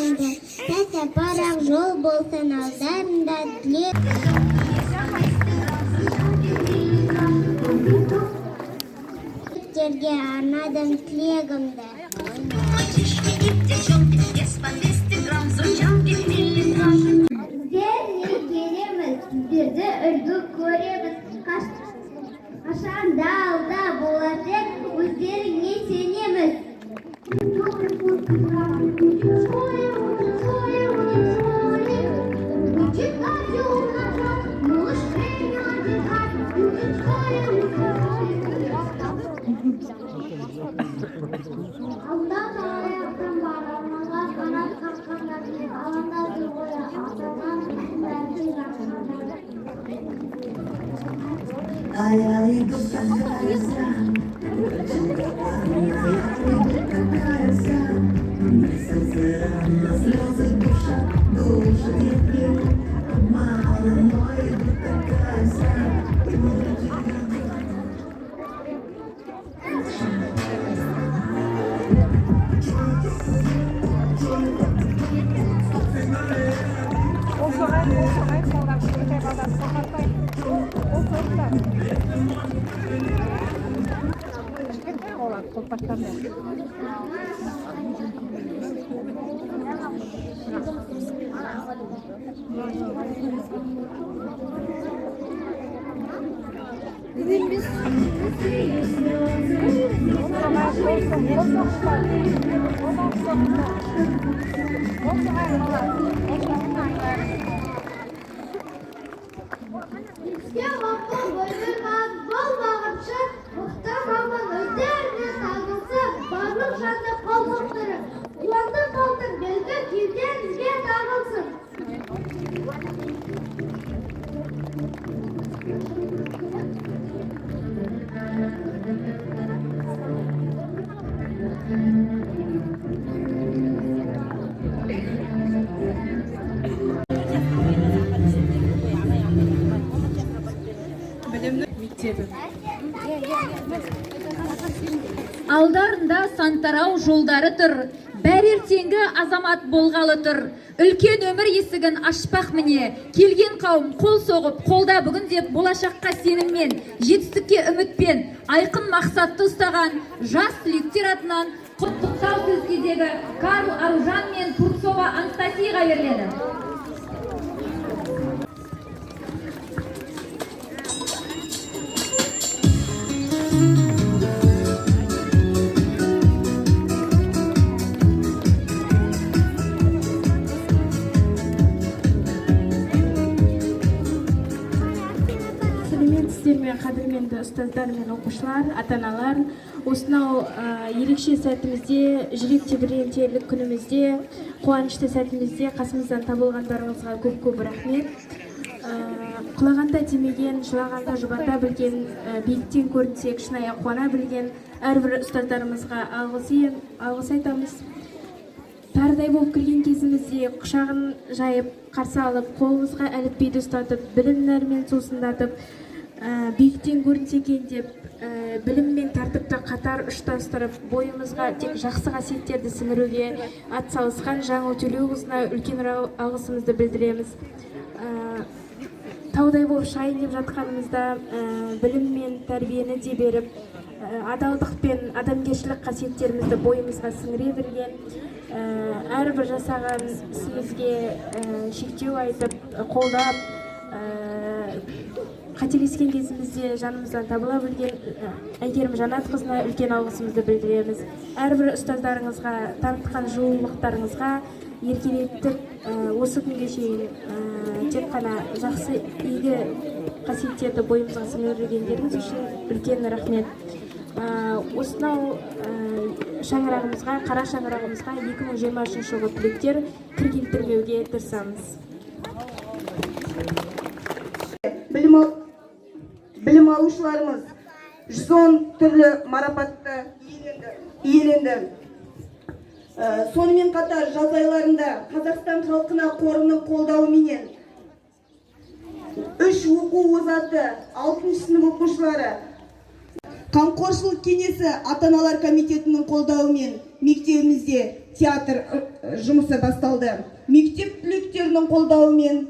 алдарында, сәт сапар ақ жол болсын алдарында, тілектерге арнадым тілегімді. Мальчишки и девчонки, вес по 200 грамм, звучанки миллиграмм. Біздер не келеміз, сіздерді үлгі көреміз. Қашан да алда болар деп өздеріңе сенеміз. В школе учат, в школе учат, в школе. Читать и умножать, малышей не обижать. Учат в школе, учат в школе. Алда талай бар, арманға қанат қаққандар, алаңда жүр ғой атанам бәрін жаққандар. А я иду такая вся, я иду такая вся, на сердце рана, слезы душа, душа теплит, мало, но иду такая вся. Іске маман ойдырған болмағанша, мықты маман өздеріне табылса, барлық жанды қол соқтырып, қуантып алтын белгі кеудеңізге тағылсын. Мектебі. Алдарында сантарау жолдары тұр, бәрі ертеңгі азамат болғалы тұр. Үлкен өмір есігін ашпақ міне, келген қауым қол соғып, қолда бүгін деп болашаққа сеніммен, жетістікке үмітпен, айқын мақсатты ұстаған жас түлектер атынан құттықтау сөз кезегі Карл Аружан мен Турцова Анастасияға беріледі. Сәлеметсіздер ме, қадірменді ұстаздар мен оқушылар, ата-аналар. Осынау ерекше сәтімізде, жүрек тебірентерлік күнімізде, қуанышты сәтімізде қасымыздан табылғандарыңызға көп-көп рахмет. Құлағанда демеген, жылағанда жұбата білген, биіктен көрінсек, шынайы қуана білген әрбір ұстаздарымызға алғыс айтамыз. Тарыдай болып кірген кезімізде құшағын жайып, қарсы алып, қолымызға әліпбиді ұстатып, білім нәрімен сусындатып, биіктен көрінсе екен деп, білім мен тәртіпті қатар ұштастырып, бойымызға тек жақсы қасиеттерді сіңіруге атсалысқан Жаңыл Төлеуқызына үлкен алғысымызды білдіреміз. Таудай болып шығайын деп жатқанымызда, білім мен тәрбиені де беріп, адалдық пен адамгершілік қасиеттерімізді бойымызға сіңіре білген, әрбір жасаған ісімізге шектеу айтып, қолдап, қателескен кезімізде жанымыздан табыла білген Әйгерім Жанатқызына үлкен алғысымызды білдіреміз. Әрбір ұстаздарыңызға танытқан жылулықтарыңызға еркелетіп, осы күнге шейін тек қана жақсы игі қасиеттерді бойымызға сіңіргендеріңіз үшін үлкен рахмет. Осынау шаңырағымызға, қара шаңырағымызға 2023 жылғы түлектер кір келтірмеуге тырысамыз. Білім алушыларымыз 110 түрлі марапатты иеленді. Сонымен қатар жаз айларында Қазақстан халқына қорының қолдауыменен 3 оқу озаты 6 сынып оқушылары Қамқоршылық кеңесі ата-аналар комитетінің қолдауымен мектебімізде театр жұмысы басталды. Мектеп түлектерінің қолдауымен